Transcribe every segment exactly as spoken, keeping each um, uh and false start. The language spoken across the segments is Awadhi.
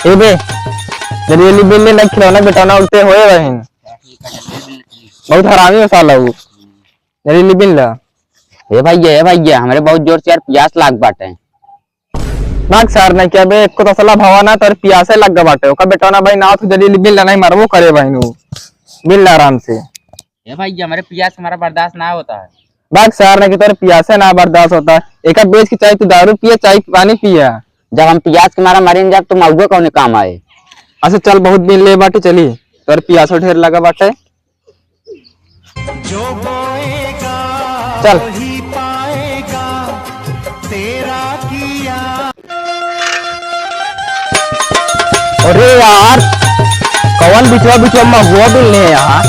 ए बे, जल्दी जल्दी बिन ले, ना खिलौना बेटौना उल्टे होए बहिन। बहुत हरामी हो साला उ। जल्दी जल्दी बिन ला। ए भैया, ए भैया, हमरे बहुत जोर से यार पियास लाग बाटे। भाग सार नहीं क्या बे, एको तसला भवा ना, तोर पियासे लग बाटे। ओका बेटौना भाई ना, तू जल्दी जल्दी बिन ला, नहीं मरबो करे बहिन उ। बिन ला आराम से। ए भैया, हमरे पियास के मारा बर्दाश्त ना होता है। बाग सार ने कि तोर पियासे ना बर्दाश्त होता। एका बेच के चाहे तू दारू पिए, चाहे पानी पिए। जब हम पियास के मारा मरे न जाब, तो महुआ कौने काम आए? अच्छा चल, बहुत दिन ले बाटे, चली, तोर पियासो ढेर लगा बाटे। जो बोएगा चल। वही पाएगा, तेरा किया। अरे यार, कौन बिचवा बिचवा महुआ बिनले है यहाँ?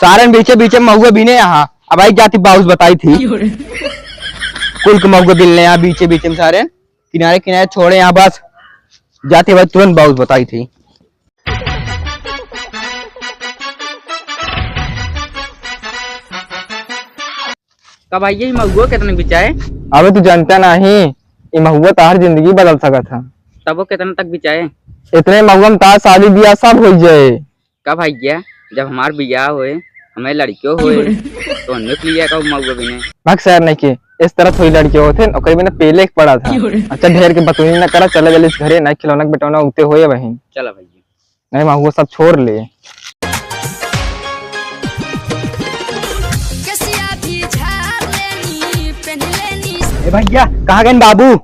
सारन बीचे बीचे महुआ बीने यहाँ। अब आई जाती बाउस बताई थी। कुल के महुआ बिनले यहाँ बीचे बीचे में सारे। किनारे किनारे छोड़े यहाँ बस। जाती भाई तुरंत बाउस बताई थी। का भैया, ई महुआ कितने बिचाए? अबे तू जानता नहीं, ई महुआ तार जिंदगी बदल सकत है। तब वो कितने तक बिचाए? इतने महुआ में तार शादी ब्याह सब हो जाए। का भैया, जब हमार बियाह होए, हमें लड़कियों होए, तो उनमें के लिए का मौका भी नहीं। भक शहर नहीं के, इस तरह थोड़ी लड़कियों होते हैं, ओकरे बिना पेले के पड़ा था। अच्छा, ढेर के बतूनी ना करा, चले जल्दी से घरे, नहीं खिलौना के बेटौना उते होए बहिन। चला भैया। नहीं माँ, वो सब छोड़ ले। कसिया भी झाड़ लेनी, पहन लेनी। ए भैया, कहाँ गए बाबू?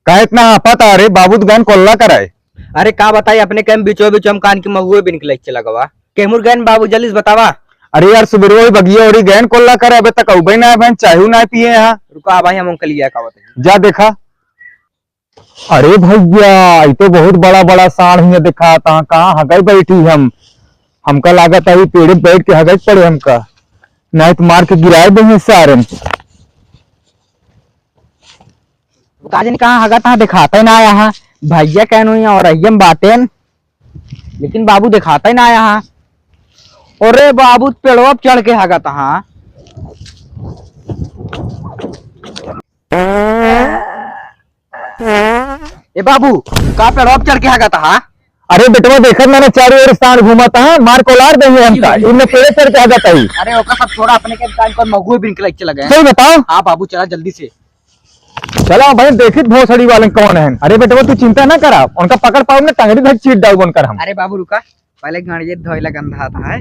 का इतना हाफत आ रे? बाबू तो गन कोल्ला कराए। अरे का बताई, अपने के हम बिचो बिचो हम कान की महुए बिन के लइके लगवा। केहमुर गन बाबू, जल्दी से बतावा। अरे यार, सुबेरवा ही बगिया ओरी गन कोल्ला करे, अबे तक अउबे ना बहन, चाहू ना पिए यहाँ। रुका भाई, हम उनके लिए का बताई। जा देखा। अरे भैया, ई तो बहुत बड़ा बड़ा साँड़ हियाँ दिखाता। कहाँ हगई बैठी हम? हमका लागत है, ई पेड़े बैठ के हगई पड़े हमका, नहीं तो मार के गिराए देंगे सारे। का जानी कहाँ हगत है, दिखाता ही ना यहाँ। भैया कहनो यहाँ और हम बातें, लेकिन बाबू दिखाता ही ना यहाँ। अरे बाबू, पेड़वा पे चढ़ के हगत है। ए बाबू, का पेड़वा पे चढ़ के हगत है? अरे बेटवा, देखत ना, ना चारों ओर साँड़ घूमत है, मार कोलार देंगे हमका। इनमें पेड़े चढ़ के हगत है। अरे ओका सब छोड़ा, अपने के कान पर महुए बिन के लइके लगे हैं। सही बताओ। हाँ बाबू, चला जल्दी से। चला भाई, देखित भोसड़ी वाले कौन है। अरे बेटवा, तू चिंता ना करा, उनका पकड़ पाउब ना, टंगड़ी धर चीर डाउब उनकर हम। अरे बाबू रुका, पहले गाड़िए धोइला गंधा था है।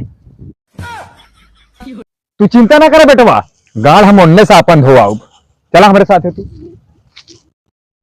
तू चिंता ना करा बेटवा, गाड़ हम ओन्ने से आपन धोआउब। चला हमरे साथ है तू।